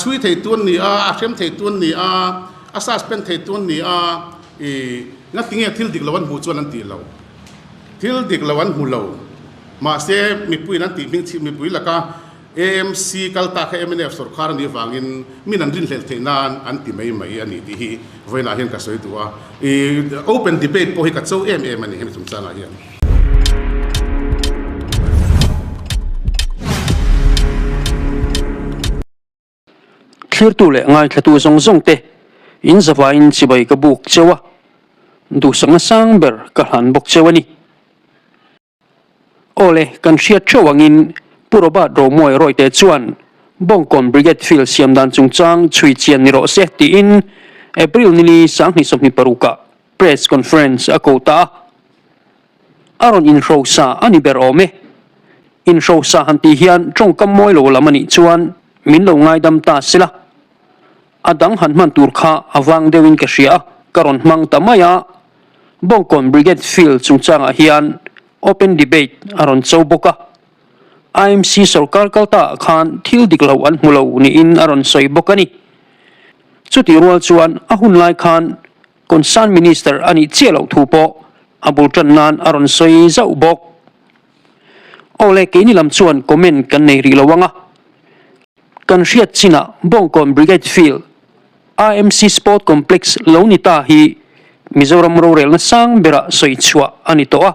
chhui thei tu an ni a, a hrem thei tu an ni a, a suspend thei tu an ni a, ih ngatinge thil dik lo an hmuh chuan an tih lo. Thil dik lo an hmu lo. Mahse mipuiin an tih hming chhip mipui laka AMC kal ta kha mnf sawrkar a nih vangin min an rinhlelh theih nan an ti mai mai a ni tih hi vawiinah hian ka sawi duh a. Ih open debate pawh hi ka cho em em a ni hemi chungchangah hian. Thlirtu leh ngaithlatu zawng zawng te in zavaiin chibai ka buk cheu a, duhsakna sang ber ka hlan bawk cheu a ni. Aw le, kan hriat theuh angin Pu Robert Romuai Rawite chuan Bawngkawn Brigade Field siam dan chungchang chhui chian ni rawh se tiin April nili 2026 ah Press Conference a ko ta a. A rawn inhrosa a ni ber awm e. Inhrosa han tih hian tawngkam mawi lo lam a nih chuan min lo ngaidam ta sela. A dang han hman tur kha a vang deuhin ka hria a, ka rawn hmang ta mai a. Bawngkawn Brigade Field chungchangah hian Open Debate a rawn cho bawk a. IMC sawrkar kaltaah khan thil dik lo an hmu lo niin a rawn sawi bawk a ni. Chutih rual chuan a hun lai khan Concern Minister a nih chiah loh thu pawh a bul tan nan a rawn sawi zauh bawk. Awle keini lam chuan comment kan nei rih lo ang a. Kan hriat chinah Bawngkawn Brigade Field, IMC Sport Complex lo ni ta hi Mizoram rorelna sang berah sawi chhuah a ni tawh a.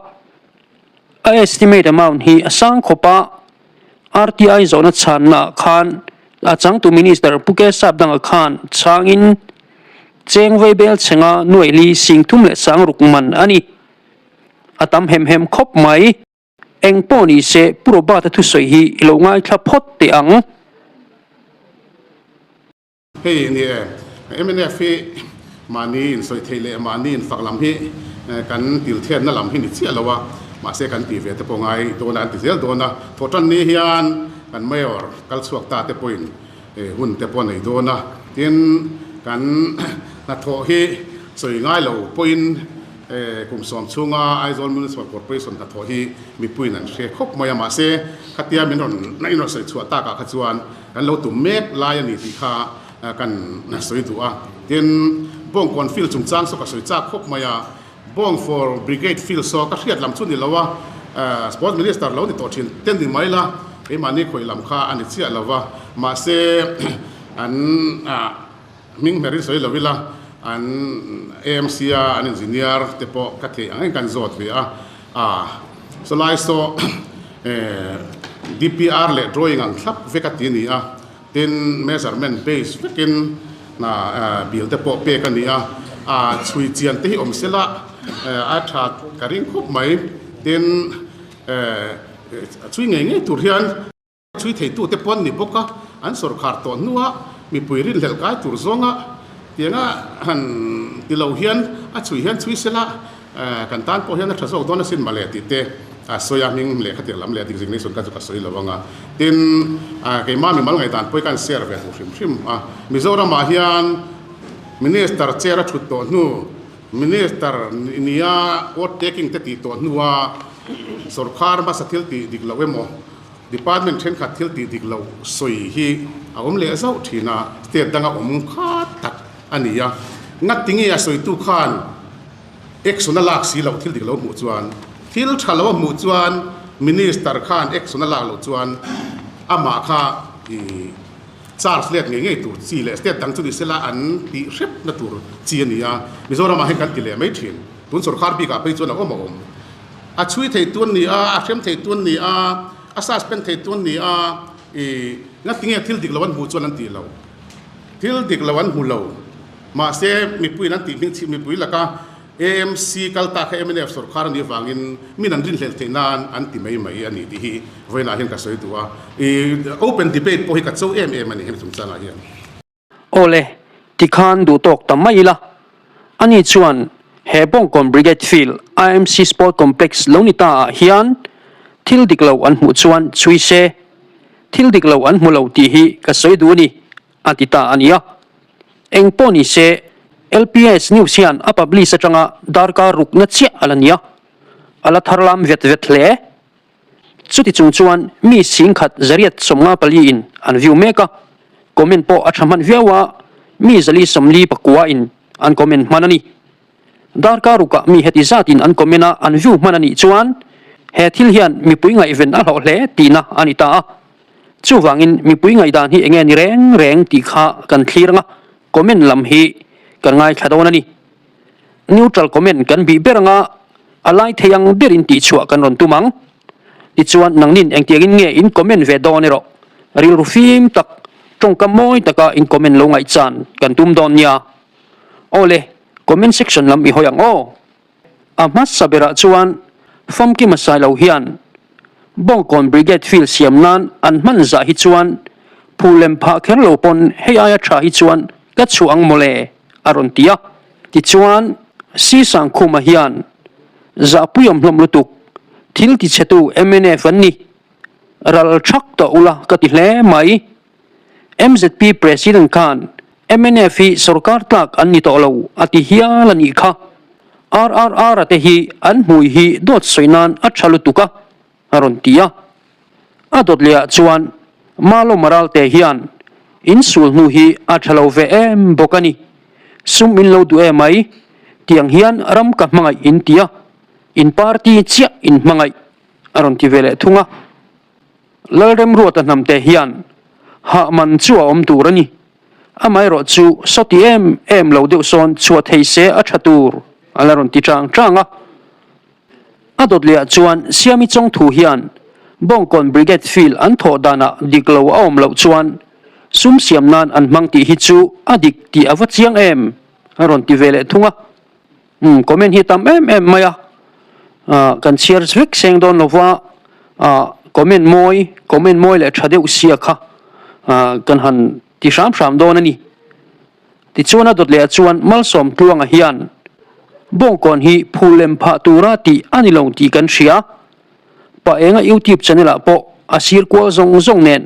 A estimate amount hi a sang khawp a, RTI zawhna chhannaah khan a changtu Minister Pu K Sapdanga khan chhangin cheng vaibel chhenga nuaihli 36,000 man a ni. A tam hem hem khawp mai. Eng pawh ni se Pu Robert-a thusawi hi i lo ngaithla phawt teh ang. Hei ni e, mnf hi mahni insawi theih leh mahni infak lam hi kan tilthiatna lam hi ni chiah lo a, mahse kan tih ve te pawh ngai dawn a, an ti zel dawn a. Thawhtan ni hian kan Mayor kal chhuak ta te pawhin hun te pawh a nei dawn a, tin kan hnathawh hi sawi ngai lo pawhin kum sawm chhunga Aizawl Municipal Corporation hnathawh hi mipuiin an hre khawp mai a, mahse khatia min rawn in rawn sawi chhuah takah kha chuan kan lo tum mek lai a ni tih kha kan sawi duh a. Tin, Bawngkawn field chungchang saw ka sawi chak khawp mai a, Bawng for Brigade field saw ka hriat lam chu ni lo a, Sports Minister lo ni tawh thin te ni mai la, keimahni khawih lam kha a ni chiah lo va, mahse an hming hmer in sawi lo ila, an AMC a an engineer te pawh ka theih ang in kan zawt ve a, sawlai saw DPR leh drawing ang thlap vek a ti a ni a. Tin, measurement base vekin hna bill te pawh pek a ni a, chhui chian te hi awm sela a tha ka ring khawp mai. Tin, chhui ngei ngei tur hian chhui theitu te pawh an ni bawk a, an sawrkhar tawh hnua mipui rinhlelh kai tur zawnga tianga han ti lo hian a chhui hian chhui sela Kan tan pawh hian a tha zawk dawn asin mawle tih te a sawi a, hming leh khatiang lam leh designation kha chu ka sawi lo ang a. Tin, keimah mimal ngaihdan pawh hi ka han share ve duh hrim hrim a. Mizoramah hian Minister chair a thut tawh hnu, Minister nia vote taking te tih tawh hnua sawrkar hmasa thil tih dik loh emaw, Department thenkhat thil tih dik loh sawi hi a awm leh zauh thin a, state danga awm kha tak a ni a. Ngatinge a sawitu khan Action a lak si loh thil dik lo hmuh chuan, thil tha lo a hmuh chuan Minister khan action a lak loh chuan amah kha i charge let ngei ngei tur chi leh state dang chu ni sela an tih hrep na tur chi a ni a, Mizoram ah hian kan ti leh mai thin. Tun sawrkar bik ah phei chuan a awm a awm. A chhui thei tu an ni a, a hrem thei tu an ni a, a suspend thei tu an ni a, i ngatinge thil dik lo an hmuh chuan an tih lo. Thil dik lo an hmu lo. Mahse, mipuiin an tih hming chhip mipui laka AMC kal ta kha mnf sawrkar a nih avangin min an rinhlelh theih nan an ti mai mai a ni tih hi vawiinah hian ka sawi duh a. I open debate pawh hi ka cho em em a ni hemi chungchangah hian. Awle, tikhan duh tawk ta mai ila. Ani chuan he Bawngkawn Brigade Field IMC Sport Complex lo ni ta ah hian thil dik lo an hmuh chuan chhui se, thil dik lo an hmu lo tih hi ka sawi duh a ni. A ti ta a nia. Eng pawh ni se, LPS News hian a publish atanga darkar rukna chiah a la nia. A la thar lam vet vet hle. Chuti chung chuan mi 10,154 in an view mek a. Comment pawh a tha hman viau a, mi 440 in an comment hman a ni. Darkar rukah mi heti zatin an comment a, an view hman a nih chuan he thil hian mipui ngaihven a hlawh hle tihna a ni ta a. Chuvangin mipui ngaihdan hi enge ni reng reng tih kha kan thlir anga comment lam hi kan ngaithla dawn a ni. Neutral comment kan bih ber anga a lai thei ang berin tihchhuah kan rawn tum ang. Tichuan nangnin engtiangin nge in comment ve dawn erawh rilru fim tak, tawngkam mawi taka in comment lo ngaihchan kan tum dawn nia. Awle, comment section lam i hawi ang aw. A hmasa berah chuan Famkima Sailo hian Bawngkawn Brigade Field siam nan an hman zah hi chuan phu lem phah kher lo pawn hei aia tha hi chuan ka chhuah ang mawle a rawn ti a. Tichuan Sisangkhuma hian zahpuiawm hlawm lutuk thil tichhetu mnf an ni ral thak tawh ula ka ti hle mai. Mzp President khan mnf hi sorkar tlak an ni tawh lo a ti hial a nih kha. RRR-a te hi an hmui hi dawt sawi nan a tha lutuk a, a rawn ti a. A dawt lehah chuan Malo Maralte hian insul hnu hi a tha lo ve em bawk a ni. Sum in lo duh em mai, tiang hian ram ka hmangaih in ti a, in party chiah in hmangaih a rawn ti ve leh thung a. Lalremruata hnamte hian hah man chu a awm tur a ni. Amaherawh chu sawti em em lo deuh sawn chhuah thei se a tha tur a la rawn ti chang chang a. A dawt lehah chuan Siami Chawngthu hian Bawngkawn Brigade Field an thawh danah dik lo a awm loh chuan sum siam nan an hmang tih hi chu a dik tih a va chiang em a rawn ti ve leh thung a. Umm comment hi tam em em mai a, kan chhiar vek seng dawn lova comment mawi comment mawi leh tha deuh sia kha kan han ti hram hram dawn a ni. Tichuan a dawt leh ah chuan Malsawm Tluanga hian Bawngkawn hi phul lem phah tura tih a ni lo tih kan hria. Pa Enga YouTube channel ah pawh a sir kual zawng zawng nen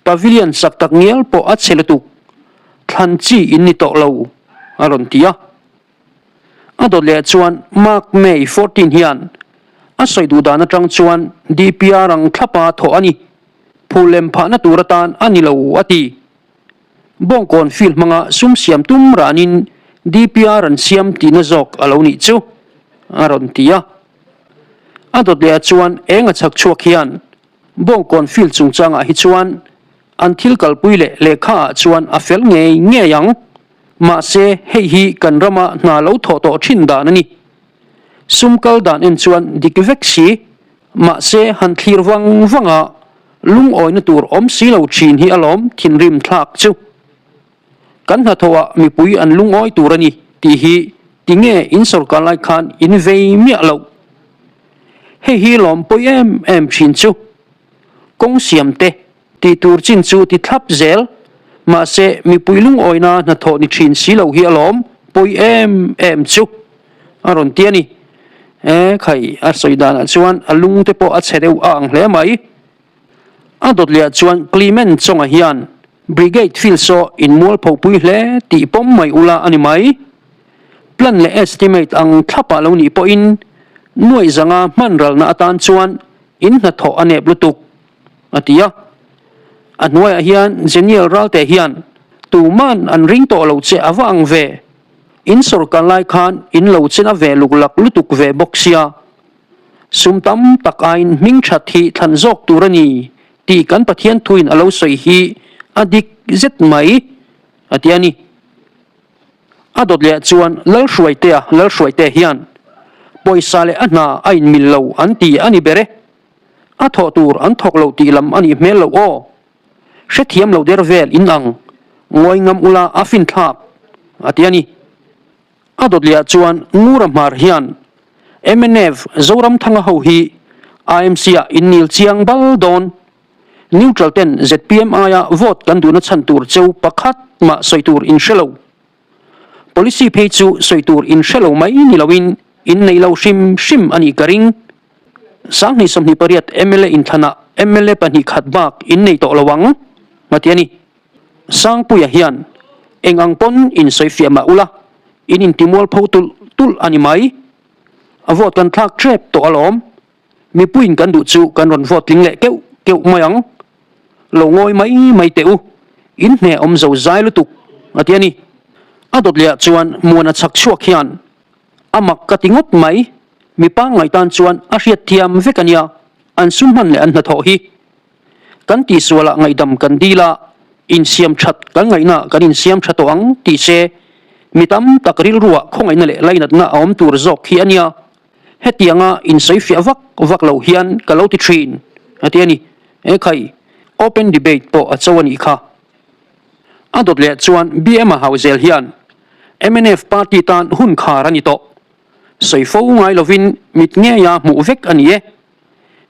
Pavilion sak tak ngial pawh a chhe lutuk thlan chi in ni tawh lo a rawn ti a. A dawt leh chuan Mark May 14 hian a sawi duh dan atang chuan DPR ang thlapa thawh a ni. Phul lem phahna tur atan a ni lo a ti. Bawngkawn field hmanga sum siam tum ranin DPR an siam tihna zawk a lo nih chu a rawn ti a. A dawt leh ah chuan eng a chhak chhuak hian Bawngkawn field chungchangah hi chuan an thil kalpui leh lehkha ah chuan a fel ngei ngei ang. Mahse, hei hi kan rama hna lo thawh tawh thin dan a ni. Sum kal dan en chuan dik vek si. Mahse, han thlir vang vanga lungawina tur awm si lo thin hi alawm thinrim thlak chu. Kan hnathawhah mipui an lungawi tur a ni tih hi tinge in sawrkar lai khan in vei miah loh. Hei hi lawm pawi em em thin chu. Kawng siam te Tih tur chin chu ti thlap zel, mahse mipui lungawina hnathawh ni thin si lo hi alawm pawi em em chu a rawn ti a ni. E khai, a sawi danah chuan a lung te pawh a chhe deuh a ang hle mai. A dawt lehah chuan Clement Chonga hian Brigade field saw inmualpho pui hle tih pawm mai ula a ni mai. Plan leh estimate ang thlapah lo nih pawhin nuaih zanga hman ralna atan chuan in hnathawh a nep lutuk. a ti a. A hnuaiah hian Jeniel Ralte hian tuman an ring tawh lo che a va ang ve, in sawrkar lai khan in lo chen a ve luk lak lutuk ve bawk sia, sum tam tak aiin hming that hi thlan zawk tur a ni tih kan Pathian thuin a lo sawi hi a dik zet mai, a ti a ni. A dawt leh chuan Lalhruaitea Lalhruaitea hian pawisa leh a hna a inmil lo an ti a ni ber e. A thawh tur an thawk lo tih lam a nih hmel loh aw. Hrethiam lo der vel in ang, ngawi ngam ula a fin thlak, a ti a ni. A dawt lehah chuan Ngura Hmar hian mnf Zoramthanga ho hi AMC-ah in nil chiang bal dawn. Neutral ten zpm aia vote kan duhna chhan tur cheu pakhat mah sawi tur in hre lo. Policy phei chu sawi tur in hre lo mai ni loin in nei lo hrim hrim a nih ka ring. 2028 mla inthlanah mla pahnih khat bak in nei tawh lo ang, a ti a ni. Sangpuia hian eng ang pawn in sawi fiah mah ula, in intimualpho tulh tulh a ni mai. A vote kan thlak tep tawh alawm. Mipuiin kan duh chu kan rawn vote tling leh keuh keuh mai ang. Lo ngawi mai mai teh u. In hneh awm zo zai lutuk, a ti a ni. A dawt leh ah chuan Muana chhak chhuak hian a mak ka ti ngawt mai, mi pangngai tan chuan a hriat thiam vek a nia, an sum hman leh an hnathawh hi. Kan tihsualah ngaihdam kan dil a, insiam that kan ngaihna kan insiam tha tawh ang tih se mi tam tak rilruah khawngaihna leh lainatna a awm tur zawk hi a nia. Hetianga insawifiah vak vak lo hian ka lo ti thin, a ti a ni. Ekhai, open debate pawh a cho a nih kha. A dawt leh chuan BM-a hau zel hian mnf party tan hun khar a ni tawh. Sawi fo ngai lovin mit ngeia hmuh vek a ni e.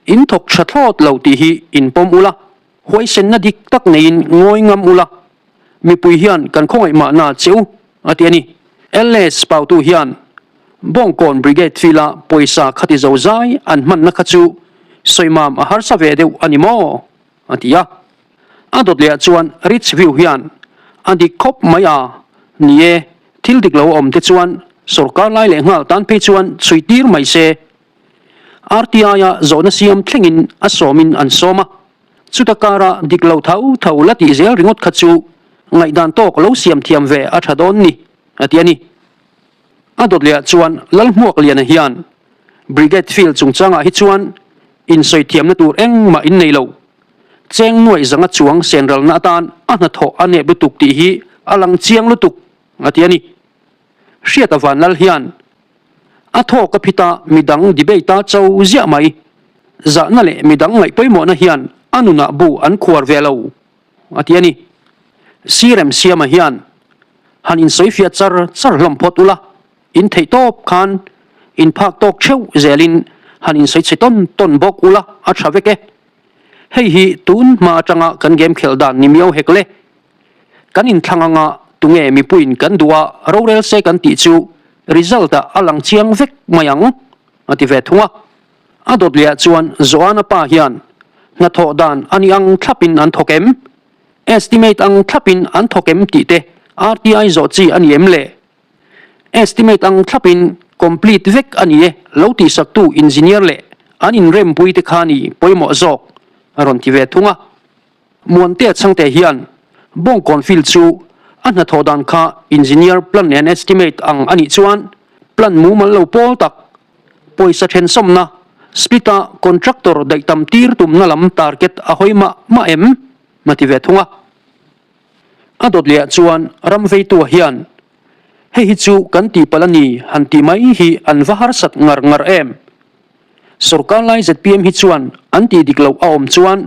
In thawk tha thlawt lo tih hi in pawm ula, huaisenna dik tak neiin ngawi ngam ula, mipui hian kan khawngaih mahna che u, a ti a ni. LS Pautu hian Bawngkawn Brigade Field-a pawisa khati zo zai an hmanna kha chu sawimam a harsa ve deuh a ni maw? a ti a. A dawt lehah chuan Rich View hian a dik khawp mai a, ni e, thil dik lo a awm te chuan sawrkar lai leh nghal tan phei chuan chhui tir mai se. RTI-a zawhna siam thlengin a sawmin an sawm a, chuta kara dik lo tho tho la tih zel ringawt kha chu ngaihdan tawk lo siam thiam ve a tha dawn ni, a ti a ni. A dawt lehah chuan Lalhmuakliana hian Brigade Field chungchangah hi chuan insawi thiamna tur engmah in nei lo. Cheng nuaih zanga chuang senralna atan a hnathawh a nep lutuk tih hi a lang chiang lutuk, a ti a ni. Hriata Vanlal hian A thawk a phit a, midang debate a cho ziah mai. Zahna leh midang ngaih pawimawhna hian a nunah bu an khuar ve lo, a ti a ni. Sir Remsiama hian han insawifiah char char hlawm phawt ula, in theih tawp khan in phak tawk theuh zelin han insawi chhe tawn tawn bawk ula a tha vek e. Hei hi tun hma atanga kan game khelh dan ni miau hek le. Kan inthlang anga tunge mipuiin kan duh a rorel se kan tih chu result ah a lang chiang vek mai ang, a ti ve thung a. A dawt leh ah chuan Joana pa hian hnathawh dan a ni ang thlapin an thawk em? Estimate ang thlapin an thawk em tih te RTI zawh chi a ni em le? Estimate ang thlapin complete vek a ni e lo tihsaktu engineer leh an inrempui te kha ni pawimawh zawk, a rawn ti ve thung a. Muantea chhangte hian Bawngkawn field chu a hnathawh dan kha engineer plan and estimate ang a nih chuan plan mumal lo pawl tak, pawisa thensawmna, split a contractor daih tam tir tumna lam target a hawi mah mah em? a ti ve thung a. A dawt lehah chuan ram veitua hian hei hi chu kan tihpalh a ni han tih mai hi an va harsat ngar ngar em? Sorkar lai zpm hi chuan an tih dik loh a awm chuan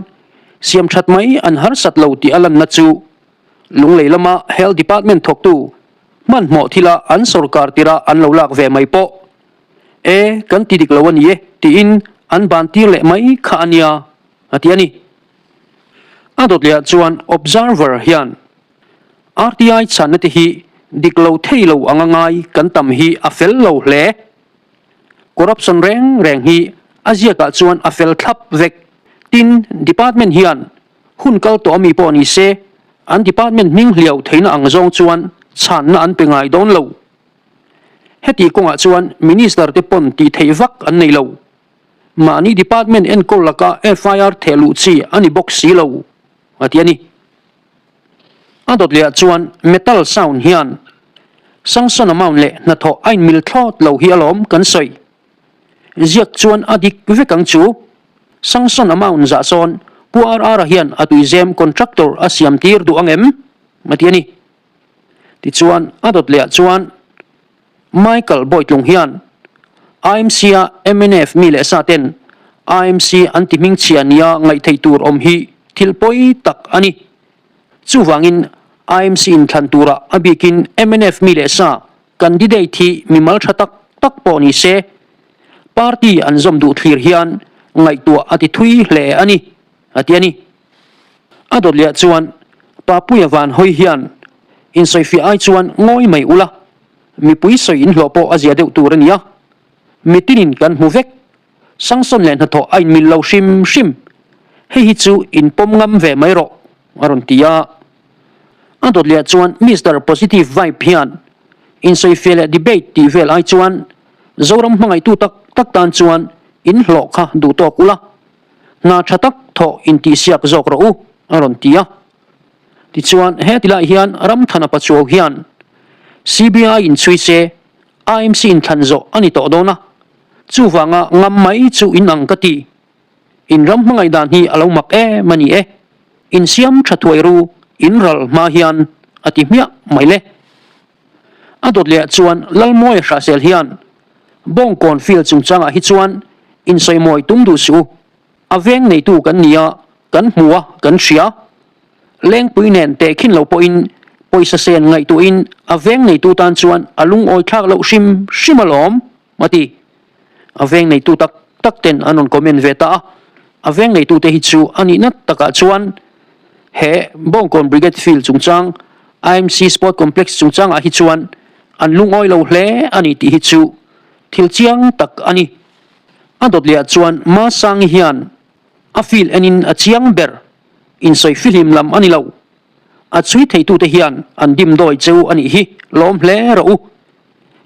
siam that mai an harsat lo tih a lanna chu Lunglei lama Health Department thawktu hmanhmawh thila an sorkar tira an lo lak ve mai pawh e kan ti dik lo a ni e tiin an ban tir leh mai kha a nia a ti a ni. A dawt lehah chuan Observer hian RTI chhanna te hi dik lo thei lo anga ngai kan tam hi a fel lo hle. Corruption reng reng hi a ziakah chuan a fel thlap vek. Tin, department hian hun kal tawh ami pawh ni se, an department hming hliau theihna ang zawng chuan chhanna an pe ngai dawn lo. Heti kawngah chuan minister te pawn tih theih vak an nei lo. Mahni department enkawl laka FIR theh luh chi a ni bawk si lo, a ti a ni. A dawt lehah chuan metal sound hian sanction amount leh hnathawh a inmil thlawt lo hi alawm kan sawi. Ziak chuan a dik vek ang chu. Sanction amount zah sawn Pu RR-a hian a tuizem contractor a siam tir duh ang em? a ti a ni. Tichuan a dawt lehah chuan Michael Bawitlung hian IMC-a mnf mi leh sa ten IMC an ti hmingchhia nia ngaihtheih tur awm hi thil pawi tak a ni. Chuvangin IMC inthlan turah a bikin mnf mi leh sa candidate hi mimal tha tak tak pawh ni se, party an zawm duh thlir hian ngaihtuah a ti thui hle a ni, a ti a ni. A dawt leh chuan Papuia van hawi hian insawifiah ai chuan ngawi mai ula, mipui sawi inhlawh pawh a zia deuh tur a nia. Mitinin kan hmu vek, Sangsawn leh hnathawh a inmil lo hrim hrim, hei hi chu inpawm ngam ve mai rawh, a rawn ti a. A dawt leh chuan Mister Positive Vibe hian insawifiah leh debate tih vel ai chuan Zoram hmangaihtu tak tak tan chuan inhlawh kha duh tawk ula, Hna tha tak thawh intihsiak zawk rawh u, a rawn ti a. Tichuan, he tilai hian Ramthana Pachuau hian CBI in chhui se IMC in thlan zawh a ni tawh dawn a, chuvanga ngam mai chu in ang ka ti. In ram hmangaih dan hi a lo mak em a ni e. In siam tha thuai ru, in ral hma hian a ti hmiah mai le. A dawt leh ah chuan Lalmawia Hrahsel hian Bawngkawn field chungchangah hi chuan insawimawi tum duh suh u. A veng neitu kan ni a, kan hmu a, kan hria. Lengpui nen tehkhin lo pawhin pawisa sen ngaihtuahin a veng neitu tan chuan a lungawi thlak loh hrim hrim alawm, a ti. A veng neitu tak tak ten an rawn comment ve ta a, a veng neitute hi chu a nihna takah chuan he Bawngkawn Brigade Field chungchang, IMC Sport Complex chungchangah hi chuan an lungawi lo hle a ni tih hi chu thil chiang tak a ni. A dawt leh ah chuan Masangi hian a feel enin a chiang ber, insawi fihlim lam a ni lo. A chhui theitute hian an dim dawi cheu a nih hi lawm hle rawh u.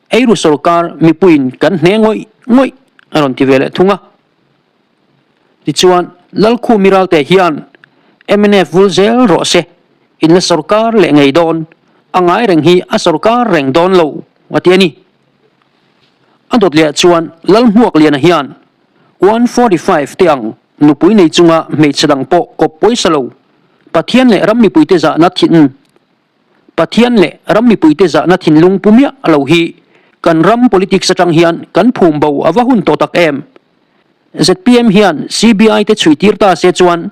Eiru sawrkar mipuiin kan hne ngawih ngawih a rawn ti ve leh thung a. Tichuan Lalkhumi Ralte hian mnf vul zel rawh se, in la sawrkar leh ngei dawn, a ngai reng hi a sawrkar reng dawn lo a ti a ni. A dawt leh ah chuan Lalhmuakliana hian 145 te ang nupui nei chunga hmeichhe dang pawh kawp pawisa lo Pathian leh ram mipuite zahna thin Pathian leh ram mipuite zahna thinlung pu miah lo hi kan ram politics atang hian kan phum bo a va hun tawh tak em? Zpm hian CBI te chhui tir ta se chuan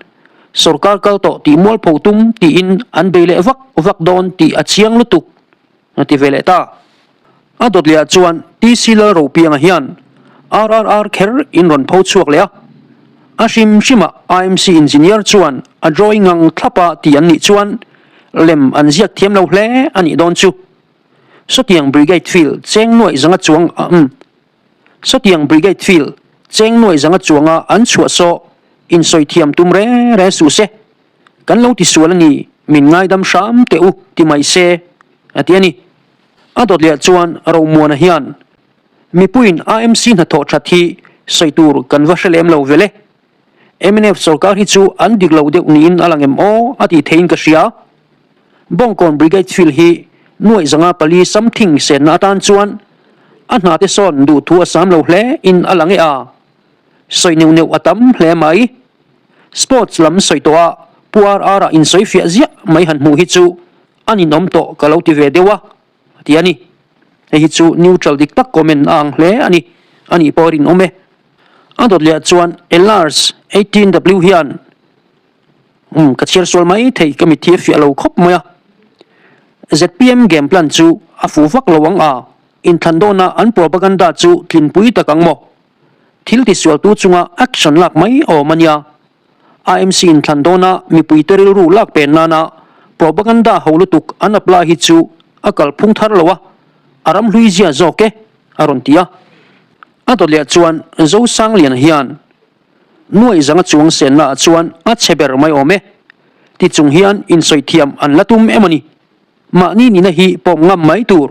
sorkar kal tawh tih mualpho tum tiin an bei leh vak vak dawn tih a chiang lutuk. A ti ve leh ta. A dawt leh ah chuan TC Lalropianga hian RRR kher in rawn pho chhuak leh a. A hrim hrim ah IMC engineer chuan a drawing ang thlap a ti an nih chuan lem an ziak thiam lo hle a nih dawn chu. Sawtiang Brigade Field cheng nuaih zanga chuang umm Sawtiang Brigade Field cheng nuaih zanga chuanga an chhuah saw insawi thiam tum re re suh se. Kan lo ti sual a ni, min ngaidam hram teh u ti mai se, a ti a ni. A dawt leh chuan Romuana hian, Mipuiin AMC hnathawh that hi sawi tur kan va hre lem lo vel e. Mnf sorkar hi chu an dik lo deuh niin a lang em aw a tih theiin ka hria. Bawngkawn Brigade Field hi nuaih 504 something senna atan chuan a hnate sawn duhthu a sam lo hle in a lang e a. Sawi neuh neuh a tam hle mai. Sports lam sawi tawh a Pu RR-a insawi fiah ziah mai han hmuh hi chu a ninawm tawh ka lo ti ve deuh a, a ti a ni. Hei hi chu neutral dik tak comment a ang hle a ni, a nih pawh a rinawm e. A dawt leh ah chuan Elars 18W hian umm ka chhiar sual mai thei ka mitthi a fiah lo khawp mai a. Zpm game plan chu a fuh vak lo ang a, inthlan dawna an propaganda chu tlinpui tak ang maw? Thil tisualtu chunga action lak mai awm a nia. AMC inthlan dawna mipuite rilru lak pen nana propaganda ho lutuk an apply hi chu a kalphung thar lo a, a ram hlui zia zawk e, a rawn ti a. A dawt leh chuan Zosangliana hian nuaih zanga chuang senna ah chuan a chhe ber mai awm e, ti chung hian insawi thiam an la tum em a ni. Mahni nihna hi pawm ngam mai tur.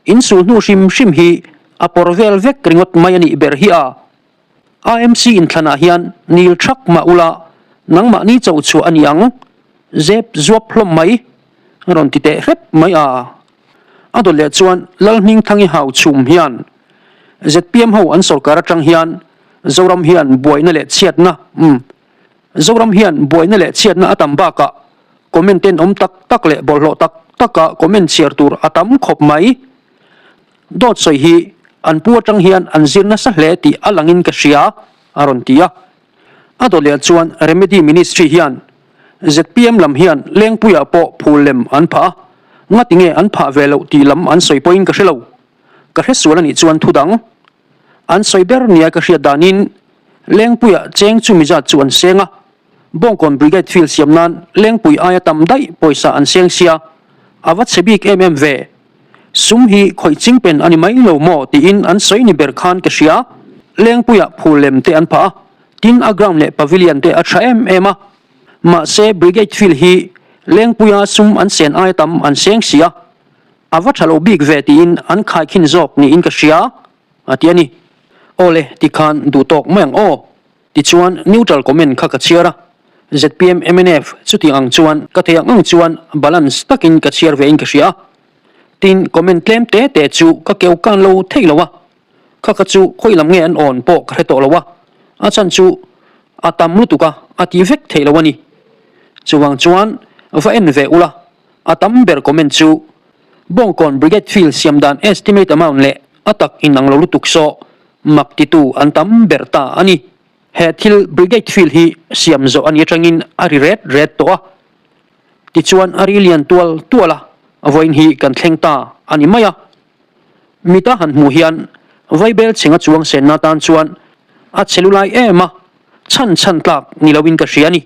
Insul hnu hrim hrim hi a pawr vel vek ringawt mai a nih ber hi a. AMC inthlanah hian nil thak mah ula nangmahni cho chhuah a ni ang, zep zuap hlawm mai a rawn ti teh hrep mai a. A dawt leh chuan Lalhmingthangi hau chhum hian zpm ho an sawrkar atang hian Zoram hian buaina leh chhiatna umm Zoram hian buaina leh chhiatna a tam bakah comment tenawm tak tak leh bawlhhlawh tak taka comment chhiar tur a tam khawp mai. Dawt sawi hi an pu atang hian an zir nasa hle tih a langin ka hria, a rawn ti a. A dawt leh chuan Remedy Ministry hian zpm lam hian Lengpuiah pawh phul lem an phah a, ngati nge an phah ve loh tih lam an sawi pawhin ka hre lo. Ka hre sual a nih chuan thu dang an sawi ber nia ka hriat danin Lengpuiah cheng chu mizat chu an seng a, Bawngkawn Brigade field siam nan Lengpui aia tam daih pawisa an seng sia, a va chhe bik em em ve. Sum hi khawih ching pen a ni mai lo maw tiin an sawi ni ber khan ka hria. Lengpuiah phul lem te an phah a, tin a ground leh pavilion te a tha em em a. Mahse Brigade field hi Lengpuia sum an sen aia tam an seng sia, a va tha lo bik ve tiin an khaikhin zawk niin ka hria, a ti a ni. Awle, tikhan duh tawk mai ang aw. Tichuan, neutral comment kha ka chhiar a. Zpm mnf chutiang ang chuan ka thei ang ang chuan balance takin ka chhiar ve in ka hria a. Tin, comment tlem te te chu ka keu kan lo thei lo a. Kha kha chu khawi lam nge an awn pawh ka hre tawh lo a, a chhan chu a tam lutuk a, a ti vek thei lo a ni. Chuvang chuan va en ve ula, a tam ber comment chu Bawngkawn Brigade Field siam dan estimate amount leh a tak inang lo lutuk saw mak titu an tam ber ta a ni. He thil Brigade Field hi siam zawh a ni atangin a ri ret ret tawh a, tichuan a ri lian tual tual a, vawiin hi kan thleng ta a ni mai a. Mita han hmuh hian Vaibel chhenga chuang senna tan chuan a che lu lai em a, chhan chhan tlak ni loin ka hria a ni.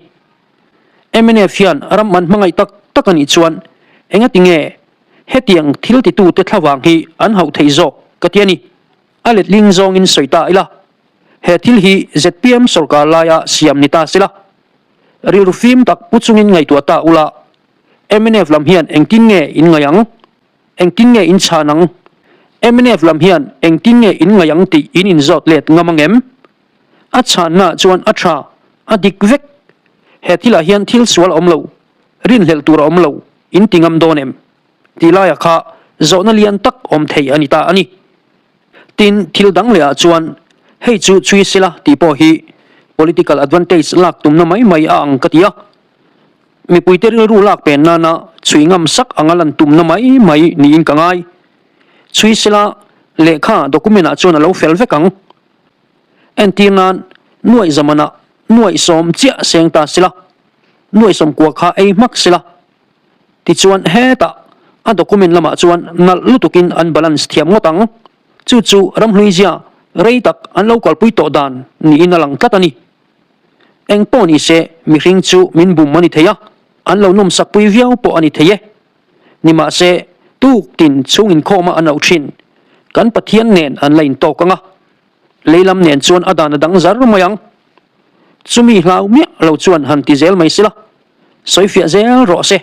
Mnf hian ram an hmangaih tak tak a nih chuan engati nge hetiang thil titute thlavang hi an hauh theih zawk ka ti a ni. A letling zawngin sawi ta ila, he thil hi zpm sorkar laia siam ni ta sela, rilru fim tak pu chungin ngaihtuah ta ula, mnf lam hian engtin nge in ngaih ang? Engtin nge in chhan ang? Mnf lam hian engtin nge in ngaih ang tih in inzawt let ngam ang em? A chhanna chuan a tha, a dik vek. He thilah hian thil sual a awm lo, rinhlelh tur a awm lo, in ti ngam dawn em? Tih laia kha zawhna lian tak awm thei a ni ta a ni. Tin, thil dang lehah chuan hei chu chhui sela tih pawh hi political advantage lak tumna mai mai a ang ka ti a. Mipuite rilru lak pen nana chhui ngam sak anga lan tumna mai mai niin ka ngai. Chhui sela lehkha document ah chuan a lo fel vek ang. Entir nan nuaih zamanah nuaih sawm chiah seng ta sela, nuaih sawm kua kha ei hmak sela. Tichuan hetah a document lamah chuan nalh lutukin an balance thiam ngawt ang. Chu chu ramhluizia rei tak an lo kalpui tawh dan niin a lang tlat a ni. Eng pawh ni se, mihring chu min bum a ni thei a, an lo nawmsakpui viau pawh a ni thei e. Nimahse, tuk tin chhung inkhawma an auh thin, kan Pathian nen an la intawk ang a, leilam nen chuan a dan a dang zar mai ang. Chumi hlau miah lo chuan han ti zel mai sila, sawifiah zel rawh se.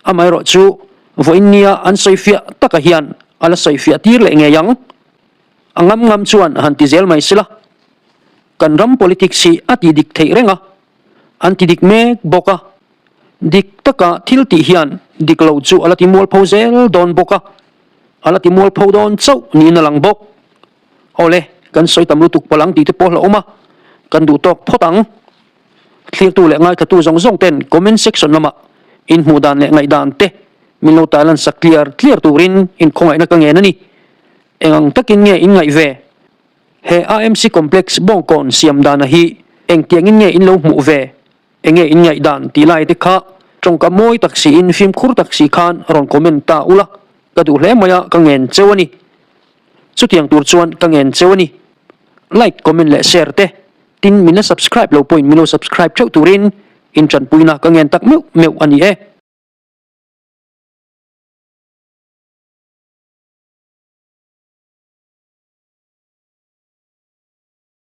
Amaherawh chu vawiin nia an sawifiah taka hian a la sawifiah tir leh ngei ang. A ngam ngam chuan han ti zel mai sila. Kan ram politics hi a ti dik theih reng a, an ti dik mek bawk a. Dik taka thil tih hian dik lo chu a la ti mualpho zel dawn bawk a, a la ti mualpho dawn chauh niin a lang bawk. Awle, kan sawi tam lutuk palh ang tih te pawh hlauhawm a, kan duh tawk phawt ang. Thlirtu leh ngaithlatu zawng zawng ten comment section lamah inhmuh dan leh ngaihdan te min lo tailan sak tliar tliar turin inkhawngaihna ka ngen a ni. Eng ang takin nge in ngaih ve? He AMC Complex Bawngkawn siam dana hi engtiangin nge in lo hmuh ve? Enge in ngaih dan tih lai te kha tawngka mawi tak siin fimkhur tak si khan rawn comment ta ula, ka duh hle mai a, ka ngen cheu a ni. Chutiang tur chuan ka ngen cheu a ni. Like, comment leh share te, tin min la subscribe lo pawhin min lo subscribe theuh turin in tanpuina ka ngen tak meuh meuh a ni e.